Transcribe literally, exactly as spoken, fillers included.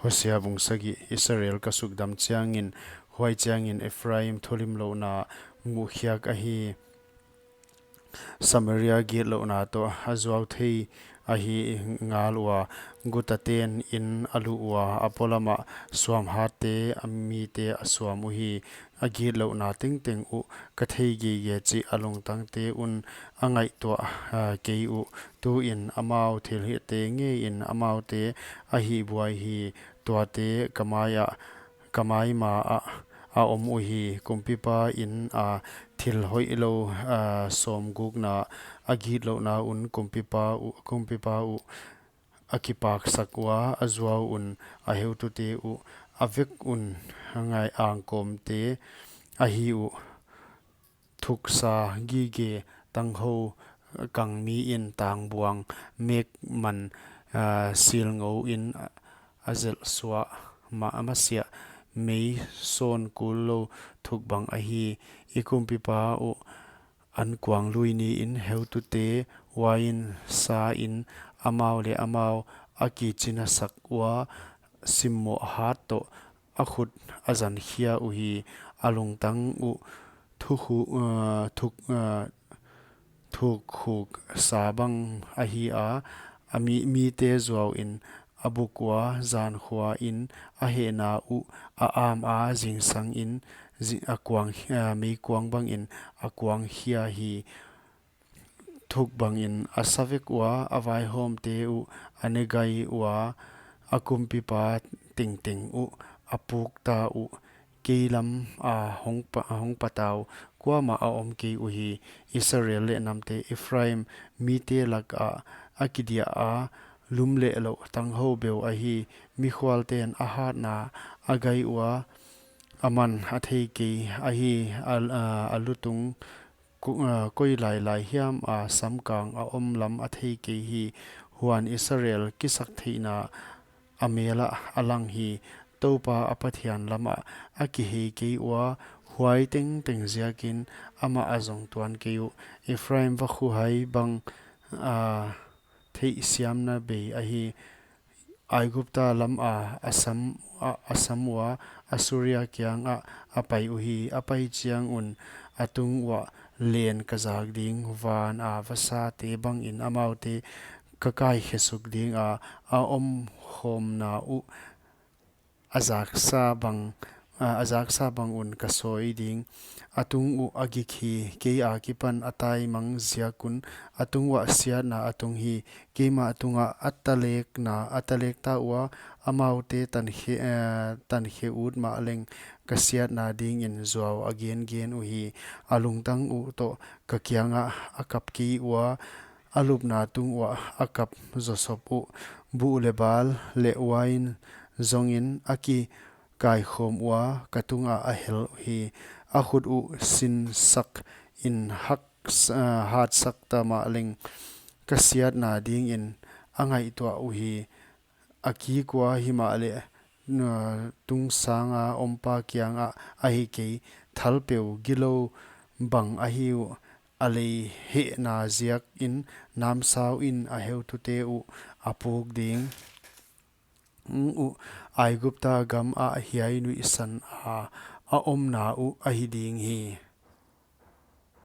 Hosea bung sagih. Israel ka sukdam chiangin, huai chiangin Ephraim thulimlouhna muhkhiak ahi, Samaria gitlouhna toh a zuau thei ahi ngal ua. Gutaten inn a luh ua, a polamah suamhatte a mite a suam uhi. A gitlouhna tengteng uh ka thei gige chih a lungtangte un a ngaihtuah, ah, kei uh. Tuin amau thilhihte ngeiin amaute a hihbuai hi. Tuate ka mai ah, ka maima ah a om uhi. Kumpipa in a thil hoihlou, ah, sawmgukna, a gitlouhna un kumpipa uh, kumpipa uh a kipaksak ua, a zuau un a heutute uh, a vek un a ngai angkawmte ahi uh. Thuksa gige, tanghou kangmi in tangbuang, mekman, ah, silngou in a zelhsuah, ma-, masiah mei sawn kullou thuk bang ahi. I kumpipa uh ankuang lui niin heutute uain sa in amau leh amau a kichinasak ua, simmoh hat toh a khut a zankhia uhi. A lungtang uh thukhu-, uh, thuk-, uh, thukhuk sa bang ahi a, a mi, mite zuauin a buk ua, zankhuain a hehna uh a am a, zingsangin zi-, a kuang, uh, meikuang bangin a kuangkhia hi. Thuk bangin a sa vek ua, a vaihawmte uh a ne gai ua, a kumpipa tengteng uh a pukta uh. Kei lam a hong pa-, a hong patau, kuamah a om kei uhi. Israel leh namte, Ephraim mite lakah a kidiah a, lum leh louh tanghou beu ahi. Mikhualten a hatna a gai ua, aman a thei kei ahi. A, a, a lutung ku-, ah, koi lailai hiam a samkang a om lam a thei kei hi. Huan Israel kisaktheihna a mel ah a lang hi. Toupa a Pathian lamah a kihei kei ua, huai tengteng ziakin amah a zong tuan kei uh. Ephraim vakhuhai bang, ah, theihsiamna bei ahi. Aigupta lam a a sam, a, a sam ua, Assuria kiangah a pai uhi. A pai chiang un a tung uah len ka zak ding, van a vasate bangin amaute ka kaikhesuk ding a, a omkhawmna uh a zaksa bang, a, a zaksa bang un ka sawi ding. A tung uh a gik hi, kei akipan a taimang ziak un a tung uah siatna a tung hi. Keimah tungah a talekna, a talekta ua, amaute tankhe, eh, tankhe ut mahleng ka siatna dingin zuau a gengen uhi. A lungtang uh toh ka kiangah a kap kei ua, a lupna tung uah a kap zawsop uh. Buh leh bal leh uain zongin a ki kaikhawm ua, ka tungah a hel uhi. A khut uh sinsakin hak-, ah, hatsakta mahleng ka siatna dingin a ngaihtuah uhi. A kik ua himahleh, ah, tungsanga ompa kiangah ahi kei. Thalpeu gilou bang ahi uh. A lei hehna ziakin namsau in a heutute uh a puk ding uh, Aigupta gam ah hiai nuihsan a, a omna uh ahi ding hi.